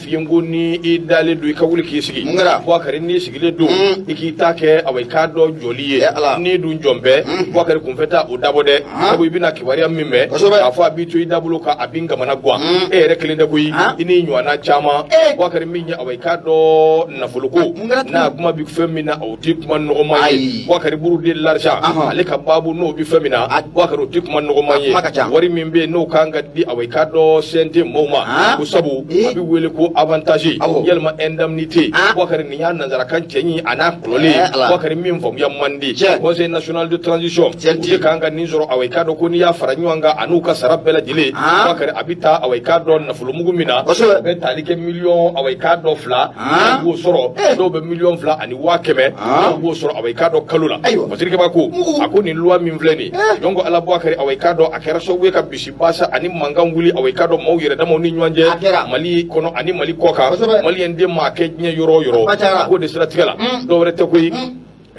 f'i ye n ko ni i dalen don, i ka wuli k'i sigi. Mun kɛra? Bubakari, n'i sigilen don, i k'i ta kɛ, awa, i k'a dɔn jɔli ye. Eh, Ala. N'i dun jɔn bɛɛ, Bubakari, kunfɛ taa o dabɔ dɛ, sabu i bɛna kibaruya min mɛn k'a fɔ a b'i to i dabolo kan, a b'i kamana gan. E yɛrɛ kelen tɛ koyi, i n'i ɲɔgɔnna caman. Bubakari, min ye, awa, i k'a dɔn nafoloko Mun kɛra tuguni? n'a kuma bɛ fɛn min na, o tɛ kuma nɔgɔman ye. Ayi. Bubakari, Buru de l'argent, ale ka baabu n'o bɛ fɛn min na, Bubakari, o tɛ kuma nɔgɔman A ye. kuma ka ca. Wari min bɛ yen n'o kan ka di, awa, i k'a dɔn CNT mɔɔw ma, ko sabu a bɛ wele ko avantage yalima indemnité. Bubakari, nin y'a nanzarakan cɛɲi a n'a kɔlɔlen. Eh, Ala. Bubakari, min faamuya man di. Conseil national de transition, CNT. u de kan ka nin sɔrɔ. Awa, i k'a dɔn ko n'i y'a fara ɲɔgɔn kan, a n'u ka sara bɛɛ lajɛlen, Bubakari, a bɛ taa, awa, i k'a dɔn nafolomugu min na, o bɛ tali kɛ miliyɔn, awa, i k'a dɔn 2, dɔw b'o sɔrɔ, dɔw bɛ miliyɔn 2 ani 100 000, dɔw b'o sɔrɔ, awa, i k'a dɔn kalo la. Fasiri Keba ko, Mugu. a ko nin loi min filɛ nin ye, donc Ala, Bubakari, awa, i k'a dɔn a kɛra sababu ye ka bisi basa ani mankan wuli, awa, i k'a dɔn maaw yɛrɛ damaw ni ɲɔgɔn A cɛ kɛra. Mali kɔnɔ ani Mali kɔ kan. Maliyɛn den maa kɛ diɲɛ yɔrɔ o yɔrɔ. A cayara. A k'o de siratigɛ la, dɔwɛrɛ tɛ koyi,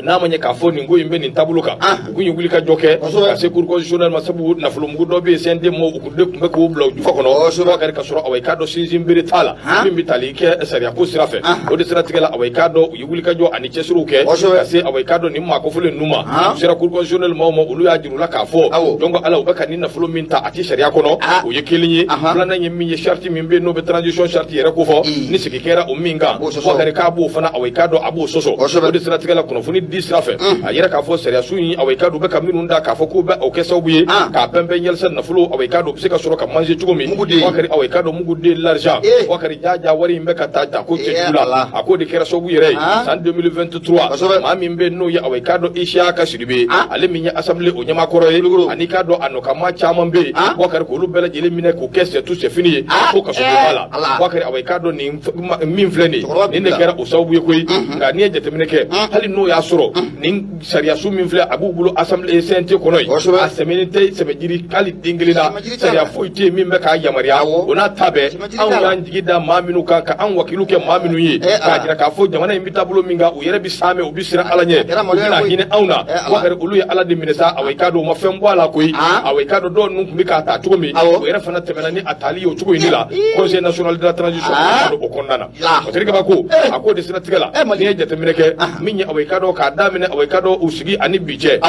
n'a ma ɲɛ k'a fɔ nin ko in bɛ nin taabolo kan, u kun ye wuli ka jɔ kɛ ka se cour constitutionnelle ma, sabu nafolomugu dɔ bɛ yen, CNT mɔɔw, u kun de tun bɛ k'o bila u jufa kɔnɔ, Bubakari, ka sɔrɔ, awa, i k'a dɔn sinsin bere t'a la min bɛ tali kɛ sariya ko sira fɛ. O de siratigɛ la, awa, i k'a dɔn u ye wuli ka jɔ ani cɛsiriw kɛ ka se, awa, i k'a dɔn nin maa kofɔlen ninnu ma. U sera cour constitutionnelle maaw ma, olu y'a jira u la k'a fɔ, donc Ala, u bɛ ka nin nafolo min ta, a tɛ sariya kɔnɔ. O ye kelen ye. Filanan ye min ye, charte min bɛ yen n'o bɛ transition charte yɛrɛ kofɔ, ni sigi kɛra o min kan, B'o sɔsɔ. Bubakari, k'a b'o fana, awa, i k'a dɔn a b'o sɔsɔ. O de siratigɛ la, kunnafoni di sira fɛ, a yɛrɛ k'a fɔ sariya sun in, awa, i k'a dɔn u bɛ ka minnu da k'a fɔ k'u bɛ o kɛ sababu ye k'a pɛnpɛn yalisa nafolo, awa, i k'a dɔn u bɛ se ka sɔrɔ ka manger cogo min. Mugu den. Bubakari, awa, i k'a dɔn mugu de l'argent, Bubakari, jaja wari in bɛ ka taa ta ko cɛjugu la. Ala. A k'o de kɛra sababu yɛrɛ ye san 2023, maa min bɛ yen n'o ye, awa, i k'a dɔn Isiaka Sidibe, ale min ye assemblée o ɲɛmaakɔrɔ ye, ani k'a dɔn a nɔkanmaa caman bɛ yen, Bubakari, k'olu bɛɛ lajɛlen minɛ k'o kɛ c'est tout, c'est fini ye, ko kaso b'a la. Eh, Ala. Bubakari, awa, i k'a dɔn nin min filɛ nin ye, Cɛkɔrɔba nin de bila. kɛra o sababu ye koyi. Nka n'i ye jateminɛ kɛ, hali n'o y'a sɔrɔ nin sariyasun min filɛ, a b'u bolo assemblée CNT kɔnɔ yen, a sɛmɛni tɛ sɛbɛjiri hali den kelen na. Sɛbɛjiri t'a la. Sariya foyi tɛ yen min bɛ k'a yamaruya. O n'a ta bɛɛ, Sɛbɛjiri anw t'a la. y'an jigi da maa minnu kan ka an wakilu kɛ maa minnu ye, Eh, k'a Ala. jira k'a fɔ jamana in bɛ taabolo min kan, u yɛrɛ bɛ saamɛ, u bɛ siran Ala ɲɛ, kɛra u maloya bɛna koyi. hinɛ anw na. Eh, Ala. Bubakari, olu ye Ala de minɛ sa, awa, i k'a dɔn u ma fɛn bɔ a la koyi. Awa, i k'a dɔn dɔw ninnu tun bɛ k'a ta cogo min, o yɛrɛ fana tɛmɛna ni a tali ye o cogo in de la, Conseil national de la transition, o kɔnɔna na. Fasiri Kaba ko, a k'o de siratigɛ la, Eh, Mali. n'i ye jateminɛ kɛ, min ye, awa, i k'a dɔn k'a daminɛ, awa, i k'a dɔn u sigi ani bi cɛ,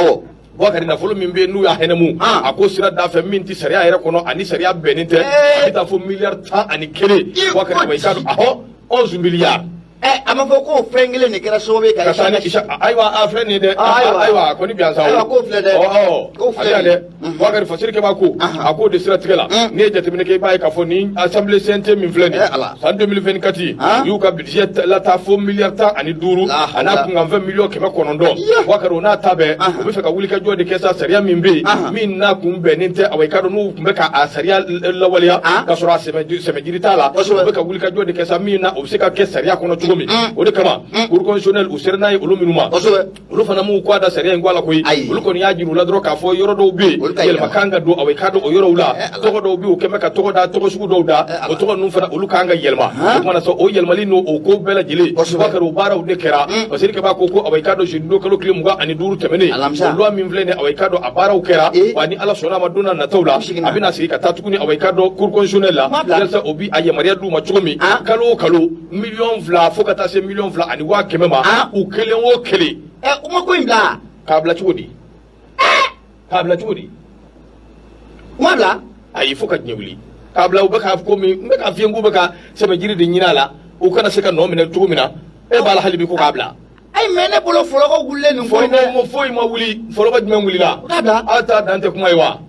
Bubakari, nafolo min bɛ yen n'u y'a hɛnɛmu, a ko sira da fɛ min tɛ sariya yɛrɛ kɔnɔ ani sariya bɛnnen tɛ, a bɛ taa fo miliyari 11. I Bubakari, awa, i k'a dɔn ahɔ, 11 milliards. A ma fɔ k'o fɛn kelen de kɛra sababu ye ka Ka taa ni Isa, ayiwa, a filɛ nin ye dɛ. Ah, ayiwa. Ayiwa, a kɔni bi yan sa o. Ayiwa, k'o filɛ dɛ. Ɔ K'o filɛ a bɛ yan dɛ. nin. Bubakari, Fasiri Keba ko, a k'o de siratigɛ la, n'i ye jateminɛ kɛ, i b'a ye k'a fɔ nin assemblée CNT min filɛ nin Eh, Ala. ye, san 2024, u y'u ka budget lataa fo miliyari 15 La a n'a hawla. kunkanfɛn miliyɔn 900. Iya. Bubakari, o n'a ta bɛɛ, u bɛ fɛ ka wulikajɔ de kɛ sa, sariya min bɛ yen min n'a kun bɛnnen tɛ, awa, i k'a dɔn n'u tun bɛ ka a sariya lawaleya ka sɔrɔ a sɛmɛjiri t'a la, u bɛ ka wulikajɔ de kɛ sa min na o bɛ se ka kɛ sariya kɔnɔ cogo min. O de kama, cour constitutionnelle, u sera n'a ye olu minnu ma, olu fana m'u kɔ da sariya in ko a la koyi. Ayi. Olu kɔni y'a jira u la dɔrɔn k'a fɔ yɔrɔ dɔw bɛ yen, Olu ka yɛlɛma yɛlɛma. kan ka don, awa, i k'a dɔn o yɔrɔw la, Eh, Ala. tɔgɔ dɔw bɛ yen, u kɛn bɛ ka tɔgɔ da, tɔgɔ sugu dɔw da, Eh, Ala. o tɔgɔ ninnu fana, olu kan ka yɛlɛma. O kumana sa, o yɛlɛmali n'o o ko bɛɛ lajɛlen, Bubakari, o baaraw de kɛra. Fasiri Keba ko, awa, i k'a dɔn jeudi don kalo tile 25 tɛmɛnen, Alamisa. o loi min filɛ nin ye, awa, i k'a dɔn a baaraw kɛra. Wa ni Ala sɔnna a ma, don n'a nataw la, U seginna. a bɛna sigi ka taa tuguni, awa, i k'a dɔn cour constitutionnelle la, Ma bila. yalisa o bi a yamaruya d'u ma cogo min, kalo o kalo miliyɔn 2 fo ka taa se miliyɔn 2 ani 100 000 ma, u kelen o kelen. U ma ko in bila. K'a bila cogo di? K'a bila cogo di? U ma bila. Ayi, fo ka diɲɛ wuli, k'a bila, u bɛ k'a ko min, n bɛ k'a f'i ye k'u bɛ ka sɛbɛjiri de ɲini a la, u kana se ka nɔ minɛ cogo min na. E b'a la hali bi ko k'a bila. Ayi, mais ne bolo fɔlɔkɔ wulilen nin ko in dɛ. Fɔlɔkɔ foyi ma wuli, fɔlɔkɔ jumɛn wulila? U k'a bila. Aw ta dan tɛ kuma ye wa?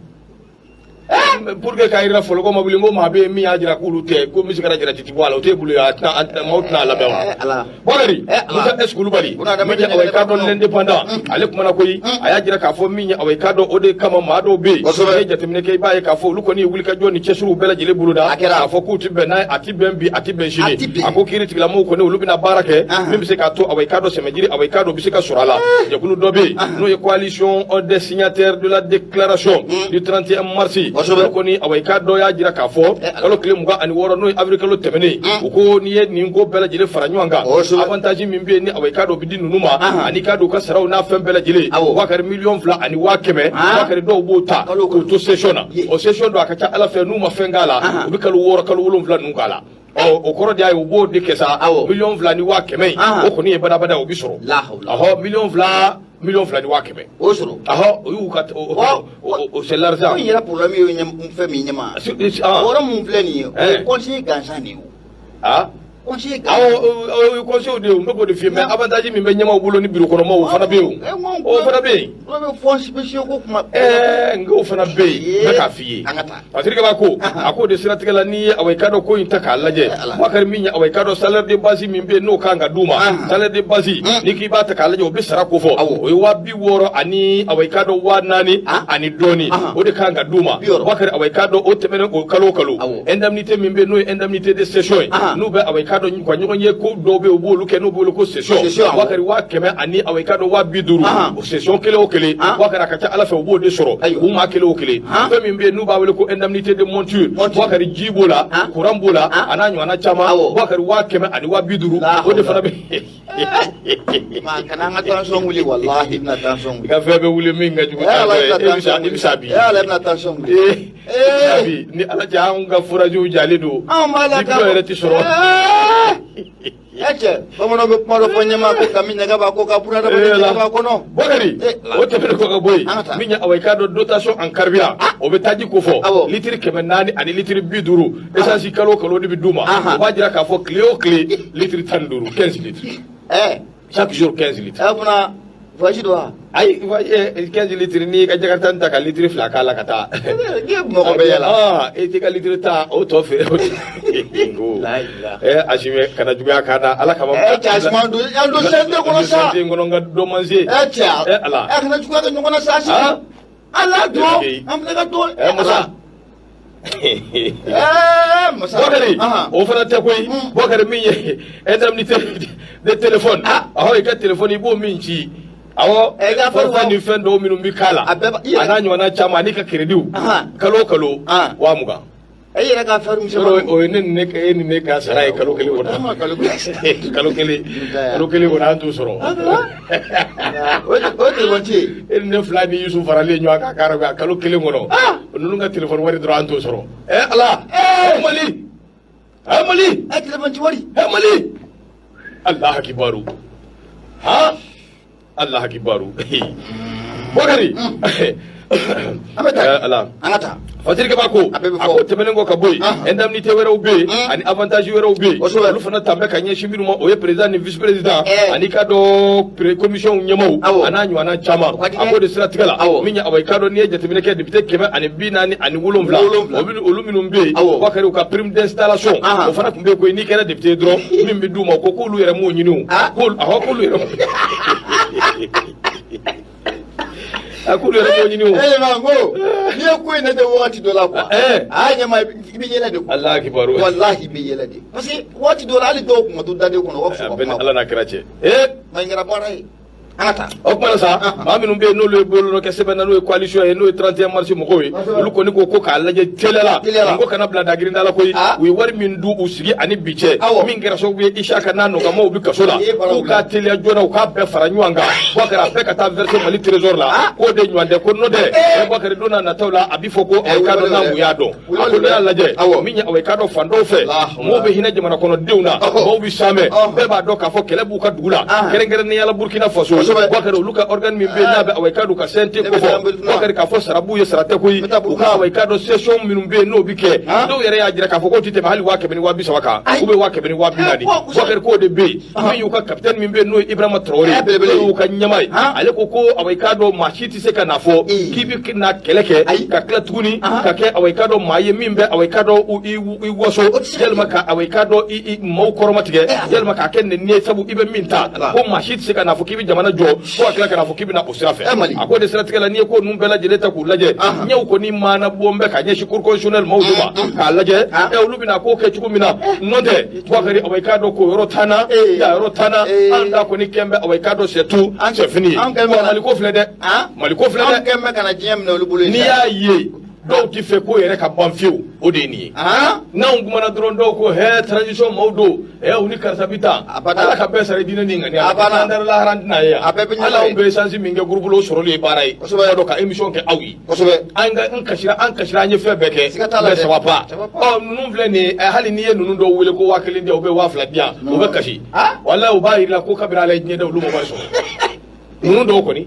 Pour que k'a yira fɔlɔkɔ ma wuli, n ko maa bɛ yen min y'a jira k'olu tɛ ko misi kɛra jalati ti bɔ a la, o t'e bolo ye, a tɛna an tɛna maaw tɛna a lamɛn wa? Eh, Ala. Bubakari, Eh, Ala. Musa S Kulubali, Bunadamaden min ye, awa, i k'a dɔn yɛrɛ l'Indépendant, ale kumana koyi, a y'a jira k'a fɔ min ye, awa, i k'a dɔn o de kama maa dɔw bɛ yen, n'i ye jateminɛ kɛ, i b'a ye k'a fɔ olu kɔni ye wulikajɔ ni cɛsiriw bɛɛ lajɛlen boloda A kɛra. k'a fɔ k'u ti bɛn n'a ye, a ti bɛn bi, a ti bɛn A sini. ti bɛn. A ko kiiri tigilamɔgɔw kɔni, olu bɛna baara kɛ min bɛ se k'a to, awa, i k'a dɔn sɛmɛjiri, awa, i k'a dɔn o bɛ se ka sɔrɔ a la. Jɛkulu dɔ bɛ yen n'o ye Coalition des signataires de la déclaration du 31 mars, olu kɔni, awa, i k'a dɔn y'a jira k'a fɔ Eh, Ala. kalo tile 26, n'o ye avril kalo tɛmɛnen, u ko n'i ye nin ko bɛɛ lajɛlen fara ɲɔgɔn kan, avantage min bɛ yen ni, awa, i k'a dɔn o bɛ di ninnu ma, ani k'a dɔn u ka saraw n'a fɛn bɛɛ lajɛlen, Bubakari, miliyɔn 2 ani 100 000, Bubakari, dɔw b'o ta Kalo o k'o to session na. Ye. O session don, a ka ca Ala fɛ, n'u ma fɛn k'a la, u bɛ kalo 6, kalo 7 ninnu k'a la. Ɔ, o kɔrɔ de y'a ye u b'o de kɛ sa. Awɔ. 2,100,000 in, o kɔni ye badabada, o bi sɔrɔ. La hawla. Ɔhɔ, 2,200,000. O sɔrɔ. Ɔhɔ, o y'u ka o c'est l'argent. Ko in yɛrɛ problème ye fɛn min ɲɛma. O yɔrɔ mun filɛ nin ye, o ye conseiller gansan de ye o. Conseiller Awɔ, gansan. O ye conseil de ye, n bɛ k'o de f'i ye, mais avantage min bɛ ɲɛmaaw bolo ni bureau kɔnɔmaw, o fana bɛ yen, o fana bɛ yen. O bɛ fonds spéciaux ko kuma. Ɛɛ, n k'o fana bɛ yen, n bɛ k'a f'i ye. An ka taa. Parce que b'a ko a k'o de siratigɛ la, n'i ye awa i ka dɔn ko in ta k'a lajɛ, Ala. Bakari, min ye awa i ka dɔn salaire de base min bɛ yen, n'o kan ka d'u ma, salaire de base, n'i k'i b'a ta k'a lajɛ, o bɛ sara ko fɔ, o ye 60,000 ani awa i ka dɔn 4,000 ani dɔɔni, o de kan ka d'u ma. 60. Bakari, awa i ka dɔn o tɛmɛnen o kalo o kalo, indemnité min bɛ yen, n'o ye indemnité de session ye, n'u bɛ awa i ka dɔn u ka ɲɔgɔn ye ko dɔw bɛ yen, u b'olu kɛ, n'u b'o wele ko session. Session, awɔ. Bakari, 100,000 ani awa i ka dɔn 50,000, o session kelen o kelen, Bakari, a ka ca ala fɛ u b'o de sɔrɔ u maa kelen o kelen. Fɛn min bɛ yen n'u b'a wele ko indemnité de monture, Monture. Bakari, ji b'o la, courant b'o la, a n'a ɲɔgɔnna caman, Bakari, 150,000, La o de hawla. fana bɛ. Ma kana an ka tension wuli, walahi i bɛna tension I wuli. ka fɛn bɛ wuli min ka jugu Eh, Ala, i tantɔ bɛna ye, e bɛ sa, tension i bɛ sa bi. wuli. Eh, Ala, i bɛna tension wuli. Ee, i bɛ sa bi ni Ala cɛ, anw ka forage jalen don. Anw b'a la. Ni dɔ yɛrɛ tɛ sɔrɔ. Ɛ cɛ, bamananw bɛ kuma dɔ fɔ ɲɛma ko kami ɲaga b'a ko ka bunadamaden ɲaga b'a kɔnɔ. Bakari, Eh, o tɛmɛnen kɔ ka bɔ yen, An ka taa. min ye awa i k'a dɔn dotation en carburant, o bɛ taji ko fɔ, litiri 400 ani litiri 50 essence, kalo o kalo o de bɛ d'u ma. O b'a jira k'a fɔ tile o tile litiri 15, 15 litres, chaque jour 15 litres. Ɛ fana voyage don wa? Ayi, 15 litres, n'i ka jakarta ta ka litiri 2 k'a la ka taa. K'e mɔgɔ bɛ yala. Ah, e t'i ka litiri 10 o tɔ feere o. La ilaha. Ɛ Asime, kana juguya k'an na, Ala kama. Ɛ cɛ, Asime, an don an don CNT kɔnɔ sa. CNT kɔnɔ, n ka dɔ man se. Ɛ cɛ, Ɛ Ala. ɛ kana juguya kɛ ɲɔgɔn na sa Asime. Ala don an fana ka don. Ɛ Musa. Ɛ Musa. Bakari, o fana tɛ koyi. Bakari, min ye indemnité de téléphone, ɔhɔ, i ka téléphone i b'o min ci, awɔ, Ɛ, i ka fɛn forfait ni fɛn dɔw minnu bɛ k'a la, A bɛɛ a n'a ɲɔgɔnna caman, ani ka crédit, kalo o kalo 20,000. E yɛrɛ ka fɛn Yɔrɔ misɛnmaninw. o ye ne ni ne e ni ne ka sara ye kalo kelen kɔnɔ. An ma kalo kelen. Kalo kelen, kalo kelen kɔnɔ, an t'o sɔrɔ. O ye téléphone ci ye. E ni ne fila ni Yusu faralen ɲɔgɔn kan k'a kalo kelen kɔnɔ, ninnu ka téléphone wari dɔrɔn, an t'o sɔrɔ. Ɛ Ala, ɛ Mali, ɛ Mali. Ɛ téléphone ci wari. Ɛ Mali, Allah akibaru, ha, Allah akibaru, Bakari. An bɛ taa. Ɛ Ala. An ka taa. Fasirikɛ b'a ko A bɛɛ bɛ a fɔ. ko tɛmɛnen kɔ ka bɔ yen, indemnité wɛrɛw bɛ yen ani avantage wɛrɛw bɛ yen, olu fana tan bɛ ka ɲɛsin minnu ma, o ye président ni vice président ani ka dɔn commission ɲɛmaaw, a n'a ɲɔgɔnna caman. O ka di A dɛ. k'o de siratigɛ la, min ye awa i ka dɔn n'i ye jateminɛ kɛ, député 147, olu minnu bɛ yen, Bakari, u ka prime d'installation, o fana tun bɛ yen koyi. N'i kɛra député ye dɔrɔn, min bɛ d'u ma, ko k'olu yɛrɛ m'o ɲini o, k'olu, awɔ, k'olu yɛrɛ a k'olu yɛrɛ m'o ɲini o. E ɲɛma ko n'i ye ko in lajɛ wagati dɔ la quoi. Aa ɲɛma, i bɛ yɛlɛ de quoi. Allah kibaru. Walahi i bɛ yɛlɛ de. Parce que waati dɔ la hali dɔw kun ka to daden kɔnɔ, u ka fisa A ka bɛ ni kuma. Ala n'a kira cɛ. Ee. Nka nin kɛra baara ye. An ka taa. O kuma na sa, maa minnu bɛ yen n'olu ye bolonɔ kɛ sɛbɛn na, n'o ye coalition ye, n'o ye 31 mars mɔgɔw ye, olu kɔni ko ko k'a lajɛ teliya la, Teliya la. ko kana bila dagirinda la koyi. U ye wari min dun u sigi ani bi cɛ, min kɛra sababu ye Isaka n'a nɔgɔmaw bɛ kaso la, I ye baara k'u k'a teliya joona, u k'a bɛɛ fara ɲɔgɔn kan, Bakari, a bɛɛ ka taa verser Mali trésor la, k'o de ɲɔgɔn tɛ ko n'o tɛ, Bakari, don n'a nataw la a bɛ fɔ ko aw k'a dɔn n'an kun y'a dɔn. A ko ne y'a lajɛ, min ye aw k'a dɔn fan dɔw fɛ, La hawla. mɔgɔw bɛ hinɛ jamana kɔnɔdenw na, mɔgɔw bɛ samɛ, bɛɛ b'a dɔn k'a fɔ kɛlɛ b'u ka dugu la, kɛrɛnkɛrɛnnenya la Burkina Faso. Bakari, olu ka organe min bɛ yen n'a bɛ awa i k'a dɔn ka CNT Ne bɛ taa kofɔ, Burkina. Bakari, k'a fɔ sara b'u ye, sara tɛ koyi. N bɛ taa U ka Burkina. awa i k'a dɔn session minnu bɛ yen n'o bɛ kɛ, dɔw yɛrɛ y'a jira k'a fɔ k'o tɛ tɛmɛ hali 100,000 ni 30,000 kan, Ayi. ou bien 140,000. Eh, ko- Bakari, k'o de bɛ yen. Min y'u ka capitaine min bɛ yen n'o ye Ibrahima Traoré, Eh, belebele. n'o y'u ka ɲɛmaa ye, ale ko ko awa i k'a dɔn maa si tɛ se ka n'a fɔ k'i bɛ na kɛlɛ kɛ Ayi. ka tila tuguni ka kɛ awa i k'a dɔn maa ye min bɛ awa i k'a dɔn i waso, O tɛ se ka yalima ka awa i k'a dɔn i maaw kɔrɔmatigɛ, yalima k'a kɛ nɛni ye, sabu i bɛ min ta, Ala. ko maa si tɛ se ka n'a fɔ k'i bɛ jamana jɔ ko ka tila ka n'a fɔ k'i bɛ na o sira fɛ. Eh, Mali. A ko de siratigɛ la, n'i ye ko ninnu bɛɛ lajɛlen ta k'u lajɛ, ɲɛw kɔni maana bɔ n bɛ ka ɲɛsin cour constitutionnelle maaw de ma k'a lajɛ, ɛ olu bɛna ko kɛ cogo min na. N'o tɛ, Bakari, awa i k'a dɔn k'o yɔrɔ t'an na, yan yɔrɔ t'an na, an ta kɔni kɛn bɛ awa i k'a dɔn c'est tout, c'est fini. An kɛn bɛ Wa Mali ko filɛ dɛ, Mali ko filɛ An dɛ. kɛn bɛ ka na diɲɛ minɛ olu bolo yen N'i sa. y'a ye Dɔw ti fɛ ko yɛrɛ ka ban fiyewu, o de ye nin ye. N'anw kumana dɔrɔn, dɔw ko hɛ, transition maaw don, ɛ, u ni karisa bi tan. Ala ka bɛɛ sara diinɛ ni ŋaniya la. N'an taara lahara, an tɛna ye yan. Hali anw bɛ essence min kɛ groupe la, o sɔrɔli ye baara ye. Kosɛbɛ. Dɔn ka émission kɛ aw ye. Kosɛbɛ. An ka n kasira, an kasira, an ye fɛn bɛɛ kɛ. Siga t'a la mais dɛ. ça va pas. Ça va pas. Ɔ, ninnu filɛ nin ye, hali n'i ye ninnu dɔw wele ko 5000 di yan ou bien 2000 di yan, u bɛ kasi. Walayi, u b'a yir'i la ko kabini Ala ye diɲɛ da, olu ma wari sɔrɔ. Ninnu dɔw kɔni.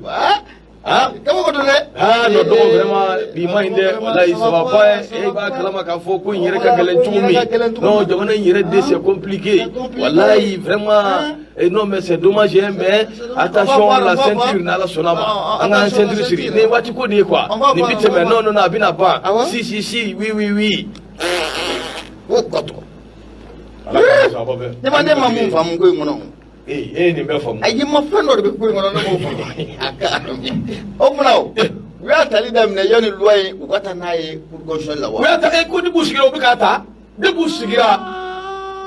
Ah. Kabako don dɛ. Ah non, donc vraiment bi ma in dɛ, walayi, ça va pas. E b'a kalama k'a fɔ ko in yɛrɛ ka gɛlɛn cogo min. Non, jamana in yɛrɛ de, c'est compliqué, walayi, vraiment. Et non, mais c'est dommage hein, mais attention la ceinture, n'Ala sɔnna ma, an k'an ceinture siri nin waati ko de ye quoi. Nin bi tɛmɛ. Non, non, non, a bɛna ban. Si, si, si, oui, oui, oui. O kɔtɔ. Ala k'an sababa bɛɛ. Ne ma ne ma mun faamu ko in kɔnɔ? Ee, e ye nin bɛɛ faamu? Ayi, ma fɛn dɔ de bɛ ko in kɔnɔ, ne m'o faamu. O tuma o, u y'a tali daminɛ yanni loi in u ka taa n'a ye cour constitutionnelle la wa? U y'a ta ko ni b'u sigira, u bɛ k'a ta ne b'u sigira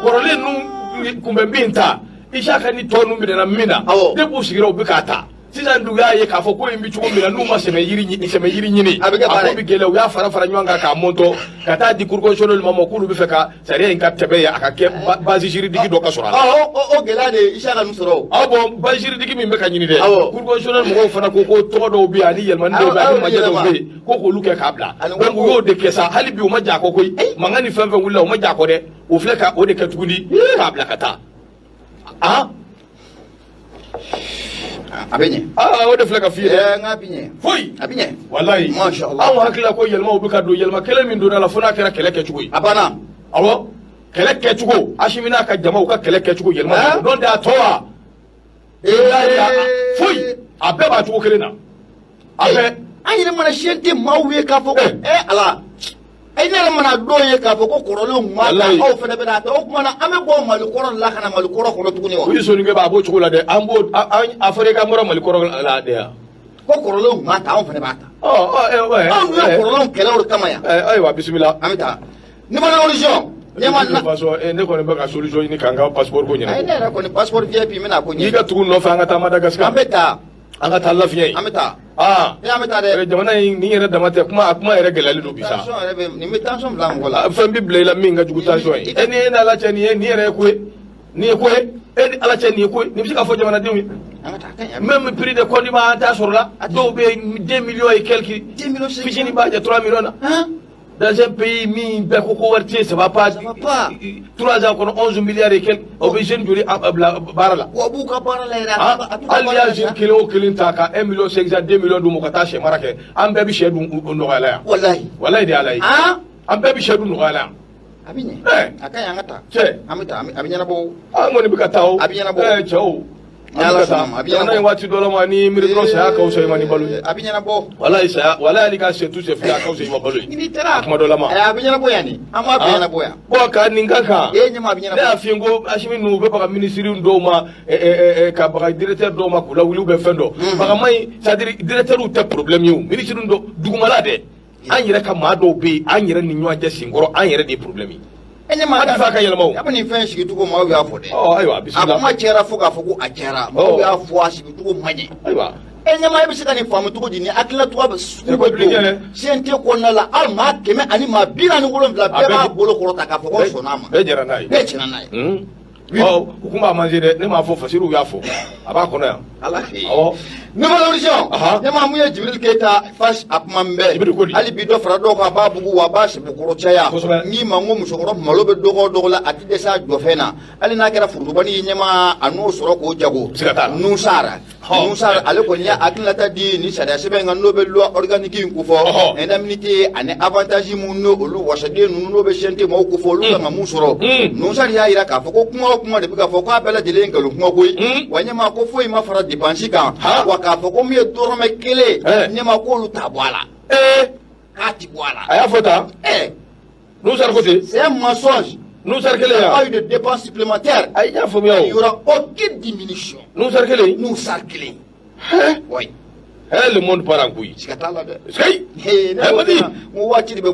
kɔrɔlen ninnu kun bɛ min ta, Isaka ni tɔ ninnu minɛna min na. Ne b'u sigira, u bɛ k'a ta sisan. Dun y'a ye k'a fɔ ko in bɛ cogo min na, n'u ma sɛmɛ yiri ɲini, sɛmɛ yiri ɲini, A bɛ kɛ baara a ko bɛ gɛlɛya. U y'a fara fara ɲɔgɔn kan k'a mɔntɔ ka taa di cour constitutionnelle ma k'olu bɛ fɛ ka sariya in ka tɛmɛ yen, a ka kɛ base juridique dɔ ka sɔrɔ a la. O gɛlɛya de ye Isaka ninnu sɔrɔ o. Aw bɔn, base juridique min bɛ ka ɲini dɛ, cour constitutionnelle mɔgɔw fana ko ko tɔgɔ dɔw bɛ yen ani yɛlɛmani dɔw bɛ yen ani majɛ dɔw bɛ yen, ko k'olu kɛ k'a bila. Donc u y'o de kɛ sa. Hali bi u ma jɛ a kɔ koyi. Mankan ni fɛn fɛn wulila, u ma jɛ a kɔ dɛ. O filɛ ka o de kɛ tuguni k'a bila ka taa. Ah. A bɛ ɲɛ. Aa, o de filɛ ka f'i ye dɛ. N k'a bɛ ɲɛ. Foyi. A bɛ ɲɛ. Walayi. Masha Allah. Anw hakili la ko yɛlɛmaw bɛ ka don, yɛlɛma kelen min donna la, fo n'a kɛra kɛlɛ kɛcogo ye. A banna. Awɔ, kɛlɛ kɛcogo, Asimi n'a ka jamaw ka kɛlɛ kɛcogo yɛlɛma don tɛ a tɔ wa. Foyi, a bɛɛ b'a cogo kelen na, a bɛɛ. An yɛrɛ mana CNT maaw ye k'a fɔ ko ala. E ne yɛrɛ mana dɔw ye k'a fɔ ko kɔrɔlenw tun b'a ta, aw fana bɛna ta, o tuma na an bɛ bɔ Mali kɔrɔ la ka na Mali kɔrɔ kɔnɔ tuguni wa? U ye sonikɛ b'a b'o cogo la dɛ. An b'o a fɔra i ka bɔra Mali kɔrɔ la de yan. Ko kɔrɔlenw tun b'a ta, anw fana b'a ta. Ɔ ɔ ɛ Anw dun ye kɔrɔlenw kɛlɛ o de kama yan. Ayiwa, bisimila. An bɛ taa Nouvelle Horizon. Ne ne kɔni bɛ ka solution ɲini k'an ka passeport ko ɲɛnabɔ. Ayi, ne yɛrɛ kɔni passeport VIP n bɛna ko ɲɛ. N'i ka tugu n nɔfɛ, an ka taa Madagascar. An bɛ taa. An ka taa lafiɲɛ ye. An bɛ taa. Aa. Ee, an bɛ taa dɛ. Jamana in nin yɛrɛ dama tɛ kuma, a kuma yɛrɛ gɛlɛyalen don bi sa. Tension yɛrɛ bɛ nin bɛ tension bila mɔgɔ la. Fɛn bɛ bila i la min ka jugu tension ye. E ni e ni Ala cɛ, nin ye nin yɛrɛ ye ko ye. Nin ye ko ye. E ni Ala cɛ, nin ye ko ye. Nin bɛ se ka fɔ jamanadenw ye. An ka taa, ka ɲi. Même prix de condiment an t'a sɔrɔ la. Dɔw bɛ yen 2 millions et quelques. 2 millions. Fitinin b'a jɛ 3 millions na. Dans un pays min bɛɛ ko ko wari tɛ yen, ça va pas. Ça va pas. 3 ans kɔnɔ, 11 milliards et quelques, o bɛ jeune joli bila baara la? Wa b'u ka baara la yɛrɛ. Hali n'i y'a jeune kelen o kelen ta ka 1 million 500, 2 millions d'u ma ka taa sɛ mara kɛ, an bɛɛ bɛ sɛ dun nɔgɔya la yan. Walahi. Walahi de Ala ye. An bɛɛ bɛ sɛ dun nɔgɔya la yan. A bɛ ɲɛ. A ka ɲi, an ka taa. Cɛ. An bɛ taa, a bɛ ɲɛnabɔ. An kɔni bɛ ka taa o. A bɛ ɲɛnabɔ. Cɛw. Ni Ala sɔnna ma, a bɛ ɲɛnabɔ. Jamana in waati dɔ la ma ni miiri dɔrɔn, saya ka fisa i ma ni balo ye. A bɛ ɲɛnabɔ. Walayi saya, walayi, hali ka sɛ tu sɛ fili, a ka fisa i ma balo ye. N'i taara. Kuma dɔ la ma. A bɛ ɲɛnabɔ yan de. An b'a bɛɛ ɲɛnabɔ yan. Bon, ka nin ka kan. E ɲɛma, a bɛ ɲɛnabɔ. Ne y'a f'i ye ko Asimi ninnu, u bɛ baga minisiri dɔw ma, ka baga directeur dɔw ma k'u lawuli, u bɛ fɛn dɔ. Bagama in, c'est à dire directeur tɛ problème ye o, minisiri dɔ dugumala dɛ. An yɛrɛ ka maa dɔw bɛ yen, an yɛrɛ ni ɲɔgɔn cɛ senkɔrɔ, an yɛrɛ de ye problème ye. E ɲɛ ma. An tɛ fɛ a ka yɛlɛma o. A bɛ nin fɛn sigicogo, maaw y'a fɔ dɛ. Ɔ ayiwa, bisimila. A kuma cayara fo k'a fɔ ko a cayara. Maaw y'a fɔ a sigicogo ma ɲɛ. Ayiwa. E ɲɛma, e bɛ se ka nin faamu cogo di? Ni hakilina cogoya bɛ sugu bɛ don CNT kɔnɔna la, hali maa 147 bɛɛ b'a bolo kɔrɔta k'a fɔ ko sɔnna a ma. Bɛɛ jɛra n'a ye. Bɛɛ jɛra n'a ye. Ɔ, u kun b'a manger dɛ, ne m'a fɔ, Fasiriw y'a fɔ, a b'a kɔnɔ yan. Ala fɛ. Awɔ. Nouvelle Horizon. Ɲɛma, mun ye Jibril Keyita face a kuma n bɛɛ. Jibril ko di? Hali bi dɔ fara dɔw kan, a b'a bugu wa a b'a sebekɔrɔ caya. Kosɛbɛ. N'i ma n ko musokɔrɔ malo bɛ dɔgɔ o dɔgɔ la, a ti dɛsɛ a jɔfɛn na. Hali n'a kɛra forotobani ye ɲɛma, a n'o sɔrɔ k'o jago. Siga t'a la. Nusara. Nusara ale kɔni y'a hakilinata di ni sariya sɛbɛn in kan, n'o bɛ loi organique in kofɔ. Indemnité ani avantage mun n'o olu wasaden ninnu n'o bɛ CNT maaw kofɔ, olu kan ka mun sɔrɔ. Nusara y'a jira k'a fɔ ko kuma o kuma de bɛ ka fɔ k'a bɛɛ lajɛlen ye nkalon kuma koyi. Wa ɲɛma, ko foyi ma fara dépense kan. Wa k'a fɔ ko min ye dɔrɔmɛ kelen. Ɲɛma, k'olu t'a bɔ a la. K'a ti bɔ a la. A y'a fɔ tan. Nusara ko ten. C'est un mensonge. Nusar kelen Il n'y a yan. pas eu de dépenses supplémentaires. Ayi, n y'a faamuya o. Il n'y aura aucune diminution. Nusar kelen. Nusar kelen. Oui. Eh, le monde part en couille. Siga t'a la dɛ. Sikayi. He, ne Eh, ko Madi. n ko waati de bɛ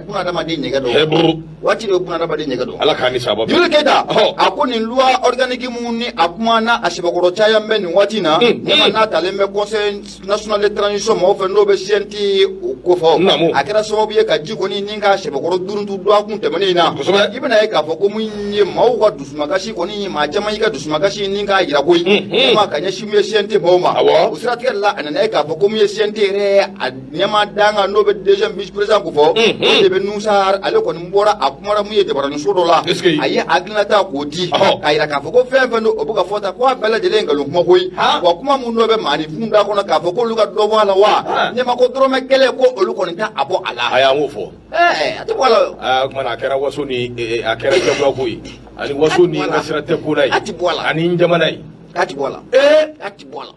bunadamaden ɲɛgɛn Eh, dɔn. bro. Waati de bɛ bunadamaden ɲɛgɛn dɔn. Ala k'an ni sababa. Jibril Keita, Ɔhɔ. a ko nin loi organique mun ni a kuma n'a a sɛbɛkɔrɔ caya bɛ nin waati in na, ɲɛma n'a talen bɛ Conseil national de transition mɔgɔw fɛ, n'o bɛ CNT o kofɔ. Naamu. A kɛra sababu ye ka ji kɔni ni ka sɛbɛkɔrɔ duruntu dɔgɔkun tɛmɛnen in na. Kosɛbɛ. I bɛna ye k'a fɔ ko mun ye maaw ka dusumakasi kɔni, maa caman y'i ka dusumakasi ni k'a jira koyi. Ɲɛma ka ɲɛsin mun ye CNT mɔgɔw ma. Awɔ. O siratigɛ la, a nana ye k'a fɔ ko mun ye CNT yɛrɛ a ɲɛma dankan, n'o bɛ deuxième vice président kofɔ, o de bɛ Nusa. Ale kɔni bɔra, a kumara mun ye jabaraninso dɔ la. Est-ce que- A ye hakilinata k'o di, k'a yira k'a fɔ ko fɛn fɛn don o bɛ ka fɔ tan, ko a bɛɛ lajɛlen ye nkalon kuma koyi. Han? Wa kuma mun dɔ bɛ maaninfin da kɔnɔ k'a fɔ k'olu ka dɔ bɔ a la wa, ɲɛma ko dɔrɔmɛ kelen ko olu kɔni tɛ a bɔ a la. A y'an k'o fɔ. Ɛɛ, a tɛ bɔ a la o. Aa, o tuma na a kɛra waso ni a kɛra jagoya ko ye. Ani waso ni n ka sira tɛ ko la ye. A ti bɔ a la. Ani n jamana ye. K'a ti bɔ a la. Ee. K'a ti bɔ a la.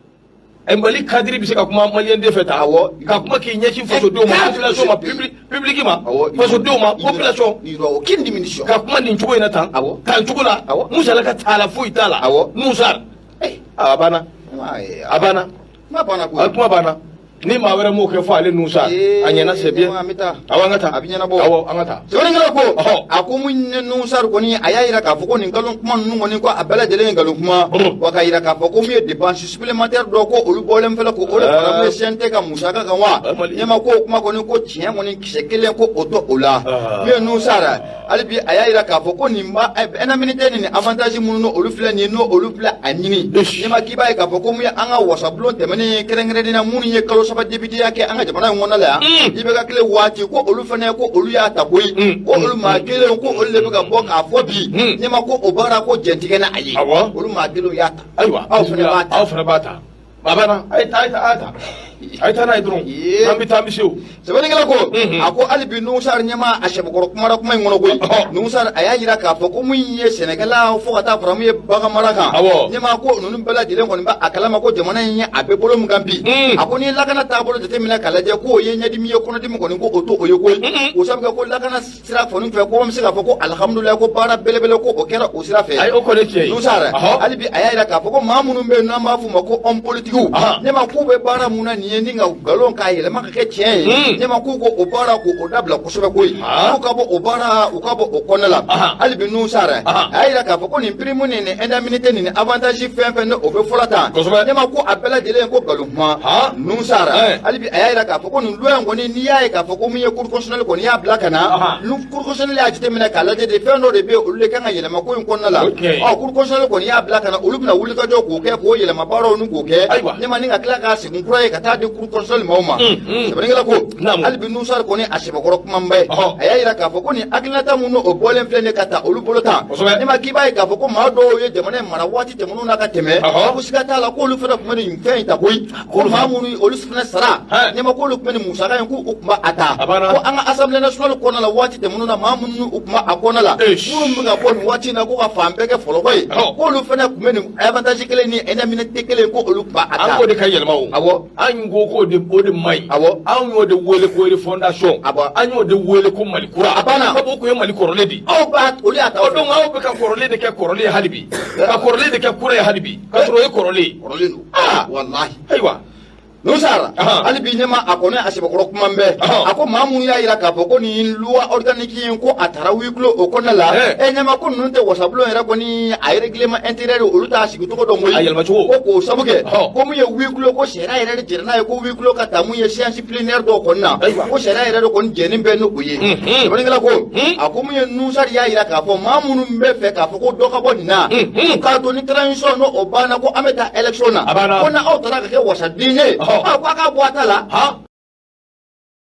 Ɛ, Mali cadre bɛ se ka kuma maliyɛn den fɛ tan. Awɔ. Ka kuma k'i ɲɛsin fasodenw ma, Eh, population ma, public ma, Awɔ. fasodenw ma, population. Il y aura aucune diminution. Ka kuma nin cogo in na tan. Awɔ. Tan cogo la. Awɔ. Musalaka t'a la, foyi t'a la. Awɔ. Nusa. Eh, A banna. A banna. Kuma banna A koyi. kuma banna. Ni maa wɛrɛ m'o kɛ fɔ ale Nusa. Eh, A ɲɛna, c'est bien. an bɛ taa. Awɔ, an ka taa. A bɛ ɲɛnabɔ. Awɔ, an ka taa. Sɛbɛnnikɛla ko, Ɔhɔ. a ko mun ye Nusar kɔni, a y'a yira k'a fɔ ko nin nkalon kuma ninnu kɔni, ko a bɛɛ lajɛlen ye nkalon kuma. Wa k'a yira k'a fɔ ko mun ye dépense supplémentaire dɔ ko olu bɔlen filɛ ko o de fara mun ye CNT ka musaka kan wa. Ah, Mali. Ɲɛma ko o kuma kɔni, ko tiɲɛ kɔni kisɛ kelen ko o tɛ o la. Ah. Min ye Nusar, hali bi a y'a yira k'a fɔ ko nin ba indemnité ni nin avantage minnu n'o olu filɛ nin ye, n'o olu filɛ a ɲini. Ish. Ɲɛma k'i b'a ye k'a fɔ ko mun ye an ka wasabulon tɛmɛnen, kɛrɛnkɛrɛnnenya la minnu ye kalo 3 députéya kɛ an ka jamana in kɔnɔna la yan, i bɛ ka tile waati ko olu fana ko olu y'a ta koyi, ko olu maa kelen ko olu de bɛ ka bɔ k'a fɔ bi, ɲɛma ko o baara ko jɛntigɛ na a ye. Awɔ. Olu maa kelenw y'a ta. Ayiwa. Aw fana b'a ta. Aw fana b'a ta. A banna. A ye taa, a ye taa, a ye taa. A ye taa n'a ye dɔrɔn. Yee. An bɛ taa, an bɛ se o. Sɛbɛnnikɛla ko, a ko hali bi Nusar ɲɛma a sɛbɛkɔrɔ kumara kuma in kɔnɔ koyi. Nusar a y'a yira k'a fɔ ko mun ye sɛnɛkɛla fo ka taa fara mun ye bagan mara kan, Awɔ. ɲɛma ko ninnu bɛɛ lajɛlen kɔni bɛ a kalama ko jamana in ye a bɛ bolo min kan bi. A ko n'i ye lakana taabolo jateminɛ k'a lajɛ, k'o ye ɲɛdimi ye kɔnɔdimi kɔni ko o to o ye koyi. O sabu kɛ ko lakana sira kɔni fɛ, ko an bɛ se k'a fɔ ko alihamudulilayi, ko baara belebele ko o kɛra o sira fɛ. Ayi, o kɔni ye tiɲɛ ye. Nusar Ɔhɔ. hali bi a y'a yira k'a fɔ ko maa minnu bɛ yen n'an b'a f'u ma ko homme politique, ɲɛma k'u bɛ baara mun na nin ye ni ka nkalon k'a yɛlɛma ka kɛ tiɲɛ ye, ɲɛma k'u ko o baara k'o dabila kosɛbɛ koyi. K'u ka bɔ o baara, u ka bɔ o kɔnɔna la. Hali bi Nusar a y'a yira k'a fɔ ko nin prime ni nin indemnité ni nin avantage fɛn fɛn ni o bɛ fɔlɔ tan, ɲɛma ko a bɛɛ lajɛlen ko nkalon kuma. Nusar hali bi a y'a yira k'a fɔ ko nin loi in kɔni, n'i y'a ye k'a fɔ ko mun ye cour constitutionnelle kɔni y'a bila ka na, ni cour constitutionnelle y'a jateminɛ k'a lajɛ de, fɛn dɔ de bɛ yen olu de kan ka yɛlɛma ko in kɔnɔna la. O tiɲɛ ye. Ɔ, cour constitutionnelle kɔni y'a bila ka na, olu bɛna wulikajɔ k'o kɛ, k'o yɛlɛma baaraw ni k'o kɛ. Ayiwa. Ɲɛma ni ka tila k'a segin kura ye ka taa di cour constitutionnelle maaw ma. Sɛbɛnnikɛla ko, Naamu. hali bi Nusar kɔni a sɛbɛkɔrɔ kumanba ye, a y'a yira k'a fɔ ko nin hakilinata mun n'o bɔlen filɛ nin ye ka taa olu bolo tan, ɲɛma k'i b'a ye k'a fɔ ko maa dɔw ye jamana in mara waati tɛmɛnenw na ka tɛmɛ, ko siga t'a la k'olu fana tun bɛ nin fɛn in ta koyi, ko maa minnu olu fana sara, ɲɛma k'olu tun bɛ nin musaka in k'u tun b'a ta, A banna. ko an ka assemblée nationale kɔnɔna la waati tɛmɛnenw na, maa minnu u tun b'a kɔnɔna la, Eish. minnu bɛ ka bɔ nin waati in na ko ka fan bɛɛ kɛ fɔlɔkɔ ye, k'olu fana tun bɛ nin avantage kelen ni indemnité kelen ko olu tun b'a An ta. k'o de ka yɛlɛma o. Awɔ. An ko k'o de o de man ɲi. Awɔ. An y'o de wele ko refondation. Awɔ. An y'o de wele ko Mali kura. A banna. Sabu o kun ye Mali kɔrɔlen de ye. Aw b'a olu y'a ta. Ɔ, donc aw bɛ ka kɔrɔlen de kɛ kɔrɔlen ye hali bi. Ka kɔrɔlen de kɛ kura ye hali bi. Ka sɔrɔ o ye kɔrɔlen ye. Kɔrɔlen don. Ah. Walahi. Ayiwa. Nusar Ahan. hali bi ɲɛma a kɔni a sɛbɛkɔrɔ kuma bɛɛ, a ko maa minnu y'a yira k'a fɔ ko nin loi organique in ko a taara huis clos o kɔnɔna la, Eh. e ɲɛma ko ninnu tɛ wasabulon yɛrɛ kɔni a règlement intérieur olu t'a sigi cogo dɔn koyi. A yɛlɛma cogo. Ko k'o sabu kɛ ko mun ye huis clos, ko sariya yɛrɛ de jɛra n'a ye ko huis clos ka taa mun ye séance plénière dɔw kɔni na, Ayiwa. ko sariya yɛrɛ de kɔni jɛni bɛ n'o ye. Sɛbɛnnikɛla ko, a ko mun ye Nusar y'a yira k'a fɔ maa minnu bɛ fɛ k'a fɔ ko dɔ ka bɔ nin na, k'a to ni transition n'o o banna ko an bɛ taa élection na, A banna. ko n'aw taara ka kɛ wasaden ye, a ko a k'a bɔ a ta la. Han.